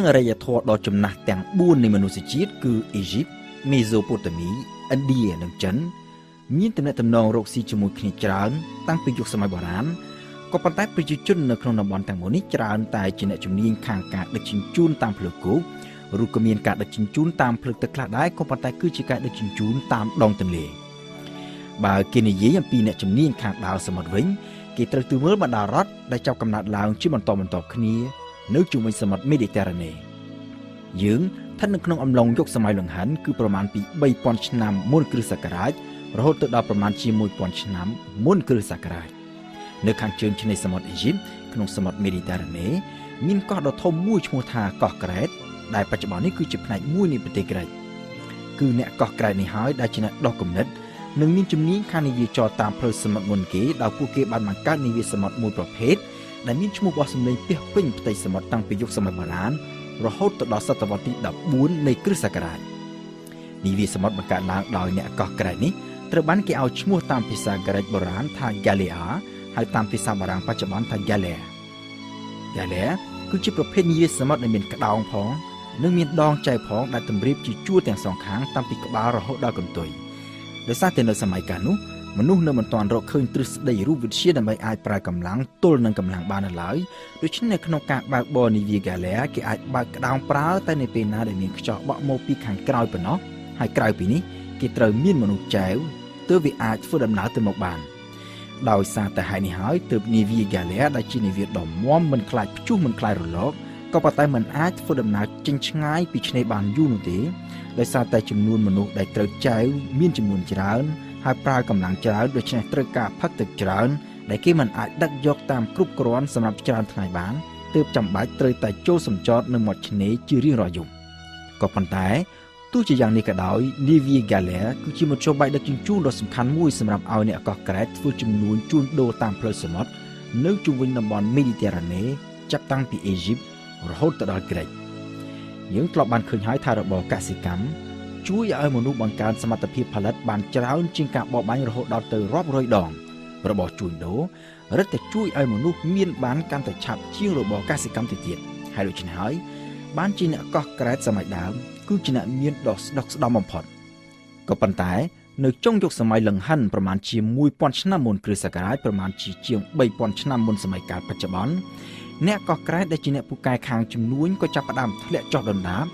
និងអរិយធម៌ដ៏ចំណាស់ទាំង4នៃមនុស្សជាតិគឺអេស៊ីបមេសូប៉ូតាមីឥណ្ឌានិងចិនមានទំនាក់ទំនងរកស៊ីជាមួយគ្នាច្រើនតាំងពីយុគសម័យបុរាណក៏ប៉ុន្តែប្រជាជននៅក្នុងតំបន់ទាំងមួយនេះច្រើនតែជាអ្នកជំនាញខាងការដឹកជញ្ជូនតាមផ្លូវគោកឬក៏មានការដឹកជញ្ជូនតាមផ្លូវទឹកខ្លះដែរក៏ប៉ុន្តែគឺជាការដឹកជញ្ជូនតាមដងទន្លេបើគេនិយាយអំពីអ្នកជំនាញខាងដាវសមុទ្រវិញគេត្រូវទូមើលបណ្ដារដ្ឋដែលចាប់កំណត់ឡើងជាបន្តបន្ទាប់គ្នានៅជុំវិញសមុទ្រមេឌីទែរ៉ាណេយើងស្ថិតនៅក្នុងអំឡុងយុគសម័យលង្ហិនគឺប្រមាណពី3000ឆ្នាំមុនគ្រិស្តសករាជរហូតទៅដល់ប្រមាណជា1000ឆ្នាំមុនគ្រិស្តសករាជនៅខាងជើងឆ្នេរសមុទ្រអេស៊ីបក្នុងសមុទ្រមេឌីទែរ៉ាណេមានកោះដ៏ធំមួយឈ្មោះថាកោះក្រែតដែលបច្ចុប្បន្ននេះគឺជាផ្នែកមួយនៃប្រទេសក្រិចគឺអ្នកកោះក្រែតនេះហើយដែលជាអ្នកដោះគំនិតនិងមានជំនាញខាងនាវាចរតាមផ្លូវសមុទ្រមុនគេដោយពួកគេបានបង្កើតនាវាសមុទ្រមួយប្រភេទដែលមានឈ្មោះបោះសម្លេងពាសពេញផ្ទៃសមុទ្រតាំងពីយុគសម័យបុរាណរហូតទៅដល់សតវត្សទី14នៃគ្រិស្តសករាជនាវាសមុទ្របង្កើតឡើងដោយអ្នកកោះក្រែតនេះត្រូវបានគេឲ្យឈ្មោះតាមភាសាក្រិចបុរាណថា Galea ហើយតាមភាសាបារាំងបច្ចុប្បន្នថា Galea Galea គឺជាប្រភេទនាវាសមុទ្រដែលមានក្តោងផងនិងមានដងចែវផងដែលតម្រៀបជាជួរទាំងសងខាងតាំងពីក្បាលរហូតដល់កន្ទុយដោយសារតែនៅសម័យកាលនោះមនុស្សនៅមិនទាន់រកឃើញទ្រឹស្ដីរូបវិទ្យាដើម្បីអាចប្រើកម្លាំងទល់នឹងកម្លាំងបាននៅឡើយដូច្នេះនៅក្នុងការបើកបរនាវា Galea គេអាចបើកក្តោងប្រើតែនៅពេលណាដែលមានខ្យល់បក់មកពីខាងក្រោយប៉ុណ្ណោះហើយក្រៅពីនេះគេត្រូវមានមនុស្សចែវទើបវាអាចធ្វើដំណើរទៅមុខបានដោយសារតែហេតុនេះហើយទើបនាវា Galea ដែលជានាវាដ៏មាំមិនខ្លាចព្យុះមិនខ្លាចរលកក៏ប៉ុន្តែមិនអាចធ្វើដំណើរចេញឆ្ងាយពីឆ្នេរបានយូរនោះទេដោយសារតែចំនួនមនុស្សដែលត្រូវចែវមានចំនួនច្រើនហើយប្រើកម្លាំងច្រើនដូច្នេះត្រូវការផឹកទឹកច្រើនដែលគេមិនអាចដឹកយកតាមគ្រប់គ្រាន់សម្រាប់ច្រើនថ្ងៃបានទើបចាំបាច់ត្រូវតែចូលសំចតនៅមាត់ឆ្នេរជារៀងរាល់យប់ក៏ប៉ុន្តែទោះជាយ៉ាងនេះក៏ដោយនាវា Galea គឺជាមធ្យោបាយដឹកជញ្ជូនដ៏សំខាន់មួយសម្រាប់ឲ្យអ្នកកោះក្រែតធ្វើជំនួញជួញដូរតាមផ្លូវសមុទ្រនៅជុំវិញតំបន់មេឌីទែរ៉ាណេចាប់តាំងពីអេស៊ីបរហូតទៅដល់ក្រិចយើងធ្លាប់បានឃើញហើយថារបរកសិកម្មជួយឲ្យមនុស្សបង្កើនសមត្ថភាពផលិតបានច្រើនជាងការបរបាញ់រហូតដល់ទៅរាប់រយដងរបរជួញដូររឹតតែជួយឲ្យមនុស្សមានបានកាន់តែឆាប់ជាងរបរកសិកម្មទៅទៀតហើយដូច្នេះហើយបានជាអ្នកកោះក្រែតសម័យដើមគឺជាអ្នកមានដ៏ស្ដុកស្ដំបំផុតក៏ប៉ុន្តែនៅចុងយុគសម័យលង្ហិនប្រមាណជា1000ឆ្នាំមុនគ្រិស្តសករាជប្រមាណជាជាង3000ឆ្នាំមុនសម័យកាលបច្ចុប្បន្នអ្នកកោះក្រែតដែលជាអ្នកពូកែខាងជំនួញក៏ចាប់ផ្ដើមធ្លាក់ចុះដុនដាប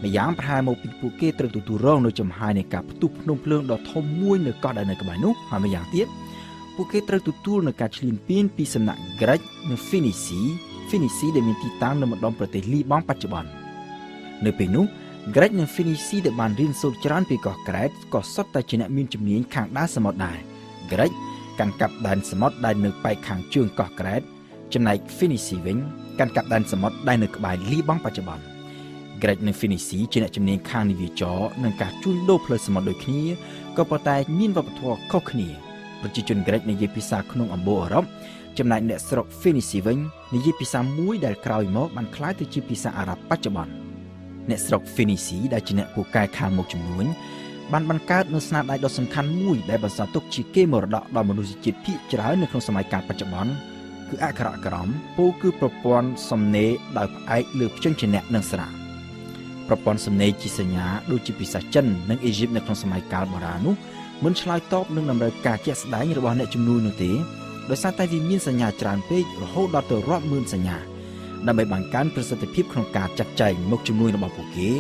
ម្យ៉ាងប្រហែលមកពីពួកគេត្រូវទទួលរងនៅចំហាយនៃការផ្ទុះភ្នំភ្លើងដ៏ធំមួយនៅកោះដែលនៅក្បែរនោះហើយម្យ៉ាងទៀតពួកគេត្រូវទទួលនៅការឈ្លានពានពីសំណាក់ក្រិចនិងហ្វីនីស៊ីដែលមានទីតាំងនៅម្ដុំប្រទេសលីបង់បច្ចុប្បន្ននៅពេលនោះក្រិចនិងហ្វីនីស៊ីដែលបានរៀនសូត្រច្រើនពីកោះក្រែតក៏សុទ្ធតែជាអ្នកមានជំនាញខាងដើរសមុទ្រដែរក្រិចកាន់កាប់ដែនសមុទ្រដែលនៅប៉ែកខាងជើងកោះក្រែតចំណែកហ្វីនីស៊ីវិញកាន់កាប់ដែនសមុទ្រដែលនៅក្បែរលីបង់បច្ចុប្បន្នក្រិចនិងហ្វីនីស៊ីជាអ្នកជំនាញខាងនាវាចរនិងការជួញដូរផ្លូវសមុទ្រដូចគ្នាក៏ប៉ុន្តែមានវប្បធម៌ខុសគ្នាប្រជាជនក្រិចនិយាយភាសាក្នុងអំបូរអឺរ៉ុបចំណែកអ្នកស្រុកហ្វីនីស៊ីវិញនិយាយភាសាមួយដែលក្រោយមកបានក្លាយទៅជាភាសាអារ៉ាប់បច្ចុប្បន្នអ្នកស្រុកហ្វីនីស៊ីដែលជាអ្នកពូកែខាងមុខជំនួញបានបង្កើតនូវស្នាដៃដ៏សំខាន់មួយដែលបន្សល់ទុកជាកេរមរតកដល់មនុស្សជាតិភាគច្រើននៅក្នុងសម័យកាលបច្ចុប្បន្នគឺអក្ខរក្រមពោលគឺប្រព័ន្ធសំណេរដោយផ្អែកលើព្យញ្ជនៈនិងស្រៈប្រព័ន្ធសំណេរជាសញ្ញាដូចជាភាសាចិននិងអេស៊ីបនៅក្នុងសម័យកាលបុរាណនោះមិនឆ្លើយតបនឹងតម្រូវការជាក់ស្ដែងរបស់អ្នកជំនួញនោះទេដោយសារតែវាមានសញ្ញាច្រើនពេករហូតដល់ទៅរាប់ម៉ឺនសញ្ញាដើម្បីបង្កើនប្រសិទ្ធភាពក្នុងការចាត់ចែងមុខជំនួញរបស់ពួកគេ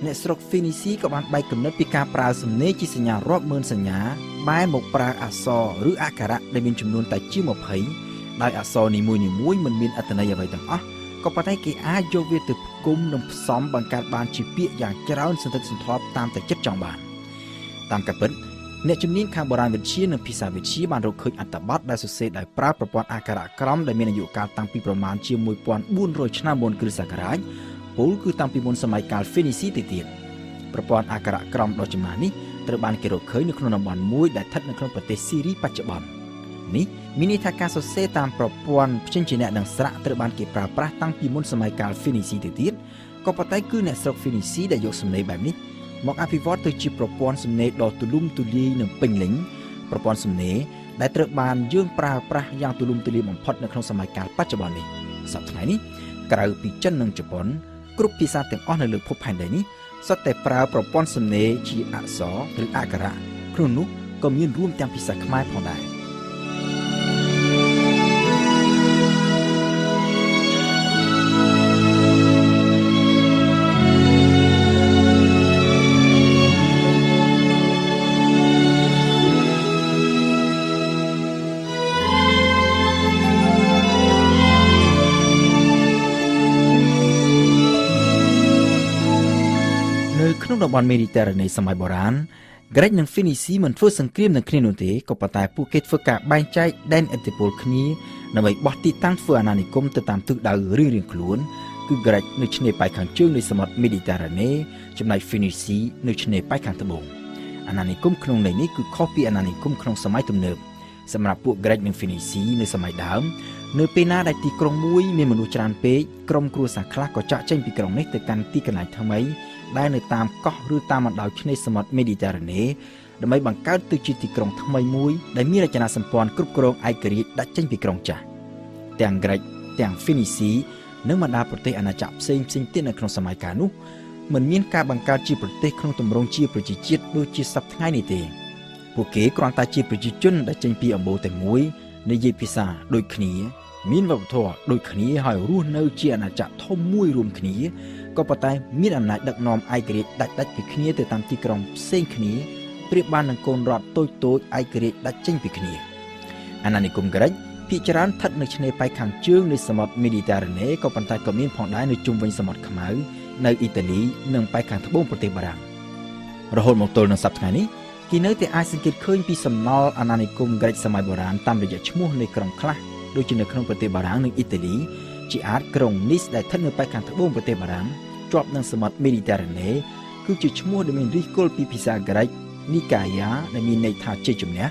អ្នកស្រុកហ្វីនីស៊ីក៏បានបែកគំនិតពីការប្រើសំណេរជាសញ្ញារាប់ម៉ឺនសញ្ញាបែរមកប្រើអក្សរឬអក្ខរៈដែលមានចំនួនតែជាង20ដោយអក្សរនីមួយៗមិនមានអត្ថន័យអ្វីទាំងអស់ក៏ប៉ុន្តែគេអាចយកវាទៅផ្គុំនិងផ្សំបង្កើតបានជាពាក្យយ៉ាងច្រើនសន្ធឹកសន្ធាប់តាមតែចិត្តចង់បានតាមការពិតអ្នកជំនាញខាងបុរាណវិទ្យានិងភាសាវិទ្យាបានរកឃើញអត្ថបទដែលសរសេរដោយប្រើប្រព័ន្ធអក្ខរក្រមដែលមានអាយុកាលតាំងពីប្រមាណជា1400ឆ្នាំមុនគ្រិស្តសករាជពោលគឺតាំងពីមុនសម័យកាលហ្វីនីស៊ីទៅទៀតប្រព័ន្ធអក្ខរក្រមដ៏ចំណាស់នេះត្រូវបានគេរកឃើញនៅក្នុងតំបន់មួយដែលស្ថិតនៅក្នុងប្រទេសស៊ីរីបច្ចុប្បន្ននេះមានន័យថាការសរសេរតាមប្រព័ន្ធព្យញ្ជនៈនិងស្រៈត្រូវបានគេប្រើប្រាស់តាំងពីមុនសម័យកាលហ្វីនីស៊ីទៅទៀតក៏ប៉ុន្តែគឺអ្នកស្រុកហ្វីនីស៊ីដែលយកសំណេរបែបនេះមកអភិវឌ្ឍទៅជាប្រព័ន្ធសំណេរដ៏ទូលំទូលាយនិងពេញលេញប្រព័ន្ធសំណេរដែលត្រូវបានយើងប្រើប្រាស់យ៉ាងទូលំទូលាយបំផុតនៅក្នុងសម័យកាលបច្ចុប្បន្ននេះសប្តាហ៍ថ្ងៃនេះក្រៅពីចិននិងជប៉ុន គ្រប់ភាសាទាំងអស់នៅលើភពផែនដីនេះសុទ្ធតែប្រើប្រព័ន្ធសំណេរជាអក្សរឬអក្ខរៈក្នុងនោះក៏មានរួមទាំងភាសាខ្មែរផងដែរក្នុងតំបន់មេឌីទែរ៉ាណេសម័យបុរាណក្រិកនិងហ្វីនីស៊ីមិនធ្វើសង្គ្រាមនឹងគ្នានោះទេក៏ប៉ុន្តែពួកគេធ្វើការបែងចែកដែនឥទ្ធិពលគ្នាដើម្បីបោះទីតាំងធ្វើអាណានិគមទៅតាមទិសដៅរៀងៗខ្លួនគឺក្រិកនៅឆ្នេរប៉ែកខាងជើងនៃសមុទ្រមេឌីទែរ៉ាណេចំណែកហ្វីនីស៊ីនៅឆ្នេរប៉ែកខាងត្បូងអាណានិគមក្នុងន័យនេះគឺខុសពីអាណានិគមក្នុងសម័យទំនើបសម្រាប់ពួកក្រិកនិងហ្វីនីស៊ីនៅសម័យដើមនៅពេលណាដែលទីក្រុងមួយមានមនុស្សច្រើនពេកក្រុមគ្រួសារខ្លះក៏ចាក់ចេញពីក្រុងនេះទៅកាន់ទីកន្លែងថ្មីដែលនៅតាមកោះឬតាមបណ្ដោយឆ្នេរសមុទ្រមេឌីទែរ៉ាណេដើម្បីបង្កើតទៅជាទីក្រុងថ្មីមួយដែលមានរចនាសម្ព័ន្ធគ្រប់គ្រងឯករាជ្យដាច់ចេញពីក្រុងចាស់ទាំងក្រិកទាំងហ្វីនីស៊ីនិងបណ្ដាប្រទេសអាណាចក្រផ្សេងផ្សេងទៀតនៅក្នុងសម័យកាលនោះមិនមានការបង្កើតជាប្រទេសក្នុងទម្រង់ជាប្រជាជាតិដូចជាសព្វថ្ងៃនេះទេពួកគេគ្រាន់តែជាប្រជាជនដែលចេញពីអម្បូរតែមួយនិយាយភាសាដូចគ្នាមានវប្បធម៌ដូចគ្នាហើយរស់នៅជាអាណាចក្រធំមួយរួមគ្នាក៏ប៉ុន្តែមានអំណាចដឹកនាំឯករាជ្យដាច់ៗពីគ្នាទៅតាមទីក្រុងផ្សេងគ្នាប្រៀបបាននឹងកូនរដ្ឋតូចៗឯករាជ្យដាច់ចេញពីគ្នាអាណានិគមក្រិកភាគច្រើនស្ថិតនៅឆ្នេរប៉ែកខាងជើងនៃសមុទ្រមេឌីទែរ៉ាណេក៏ប៉ុន្តែក៏មានផងដែរនៅជុំវិញសមុទ្រខ្មៅនៅអ៊ីតាលីនិងប៉ែកខាងត្បូងប្រទេសបារាំងរហូតមកទល់នឹងសប្តាហ៍នេះគេនៅតែអាចសង្កេតឃើញពីសំណល់អាណានិគមក្រិកសម័យបុរាណតាមរយៈឈ្មោះនៃក្រុងខ្លះដូចជានៅក្នុងប្រទេសបារាំងនិងអ៊ីតាលីជាអាចក្រុងនីសដែលស្ថិតនៅប៉ែកខាងត្បូងប្រទេសបារាំងជាប់នឹងសមុទ្រមេឌីទែរ៉ាណេគឺជាឈ្មោះដែលមានឫសគល់ពីភាសាក្រិកនីកាយ៉ាដែលមានន័យថាជ័យជំនះ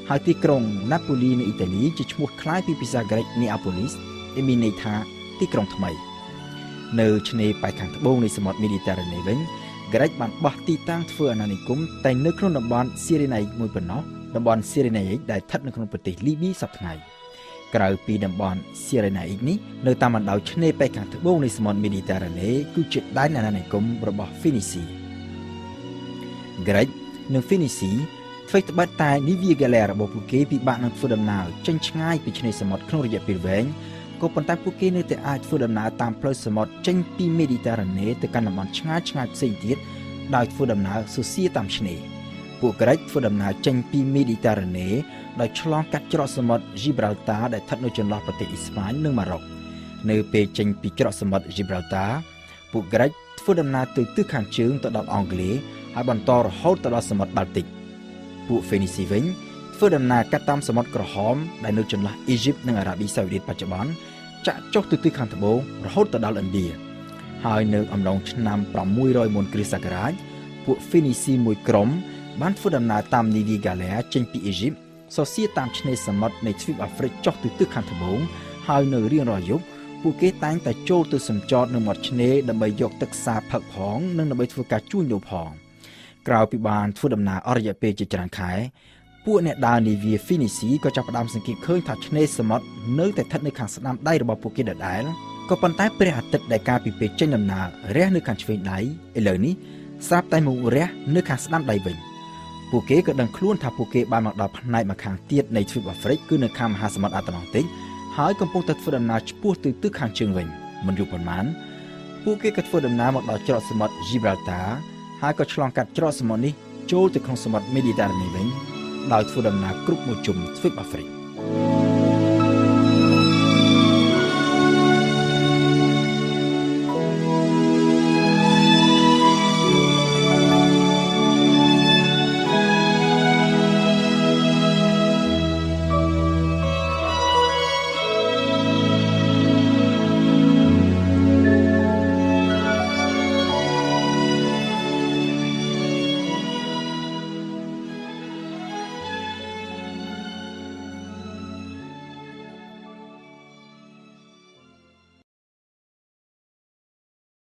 ហើយទីក្រុងណាប៉ូលីនៅអ៊ីតាលីជាឈ្មោះคล้ายពីភាសាក្រិកនេអាប៉ូលីសដែលមានន័យថាទីក្រុងថ្មីនៅឆ្នេរប៉ែកខាងត្បូងនៃសមុទ្រមេឌីទែរ៉ាណេវិញក្រិកបានបោះទីតាំងធ្វើអាណានិគមតែនៅក្នុងតំបន់ស៊ីរ៉េណៃមួយប៉ុណ្ណោះតំបន់ស៊ីរ៉េណៃដែលស្ថិតនៅក្នុងប្រទេសលីប៊ីសព្វថ្ងៃក្រៅពីតំបន់ស៊ីរ៉េណៃនេះនៅតាមបណ្ដោយឆ្នេរប៉ែកខាងត្បូងនៃសមុទ្រមេឌីទែរ៉ាណេគឺជាដែនអាណានិគមរបស់ហ្វីនីស៊ីក្រិកនិងហ្វីនីស៊ីធ្វើត្បិតតែនីវីហ្គាឡែរបស់ពួកគេពិបាកនឹងធ្វើដំណើរចេញឆ្ងាយពីឆ្នេរសមុទ្រក្នុងរយៈពេលវែងក៏ប៉ុន្តែពួកគេនៅតែអាចធ្វើដំណើរតាមផ្លូវសមុទ្រចេញពីមេឌីទែរ៉ាណេទៅកាន់តំបន់ឆ្ងាយឆ្ងាយផ្សេងទៀតដោយធ្វើដំណើរសូសៀតាមឆ្នេរពួកក្រិកធ្វើដំណើរចេញពីមេឌីទែរ៉ាណេដោយឆ្លងកាត់ច្រកសមុទ្រជីប្រាល់តាដែលស្ថិតនៅចន្លោះប្រទេសអ៊ីស្ប៉ាញនិងម៉ារ៉ុកនៅពេលចេញពីច្រកសមុទ្រជីប្រាល់តាពួកក្រិកធ្វើដំណើរទៅទិសខាងជើងទៅដល់អង់គ្លេសហើយបន្តរហូតទៅដល់សមុទ្របាល់ទិកពួកហ្វេនីស៊ីវិញធ្វើដំណើរកាត់តាមសមុទ្រក្រហមដែលនៅចន្លោះអ៊ីជីបនិងអារ៉ាប៊ីសាអូឌីតបច្ចុប្បន្នចាក់ចុះទៅទិសខាងត្បូងរហូតទៅដល់ឥណ្ឌាហើយនៅអំឡុងឆ្នាំ600មុនគ្រិស្តសករាជពួកហ្វីនីស៊ីមួយក្រុមបានធ្វើដំណើរតាមនីវីហ្គាឡែចេញពីអ៊ីជីបសរសៀតាមឆ្នេរសមុទ្រនៃទ្វីបអាហ្វ្រិកចុះទៅទិសខាងត្បូងហើយនៅរៀងរាល់យប់ពួកគេតែងតែចូលទៅសំចតនៅមាត់ឆ្នេរដើម្បីយកទឹកសាបផឹកផងនិងដើម្បីធ្វើការជួញដូរផងក្រៅពីបានធ្វើដំណើរអស់រយៈពេលជាច្រើនខែពួកអ្នកដើរនាវាហ្វីនីស៊ីក៏ចាប់ផ្ដើមសង្កេតឃើញថាឆ្នេរសមុទ្រនៅតែស្ថិតនៅខាងស្ដាំដៃរបស់ពួកគេដដែលក៏ប៉ុន្តែព្រះអាទិត្យដែលកាលពីពេលចេញដំណើររះនៅខាងឆ្វេងដៃឥឡូវនេះស្រាប់តែមករះនៅខាងស្ដាំដៃវិញពួកគេក៏ដឹងខ្លួនថាពួកគេបានមកដល់ផ្នែកម្ខាងទៀតនៃទ្វីបអាហ្វ្រិកគឺនៅខាងមហាសមុទ្រអាត្លង់តិកហើយកំពុងតែធ្វើដំណើរឆ្ពោះទៅទិសខាងជើងវិញមិនយូរប៉ុន្មានពួកគេក៏ធ្វើដំណើរមកដល់ច្រកសមុទ្រជីប្រាល់តាហើយក៏ឆ្លងកាត់ច្រកសមុទ្រនេះចូលទៅក្នុងសមុទ្រមេឌីទែរ៉ាណេវិញដោយធ្វើដំណើរគ្រប់មួយជុំទ្វីបអាហ្វ្រិក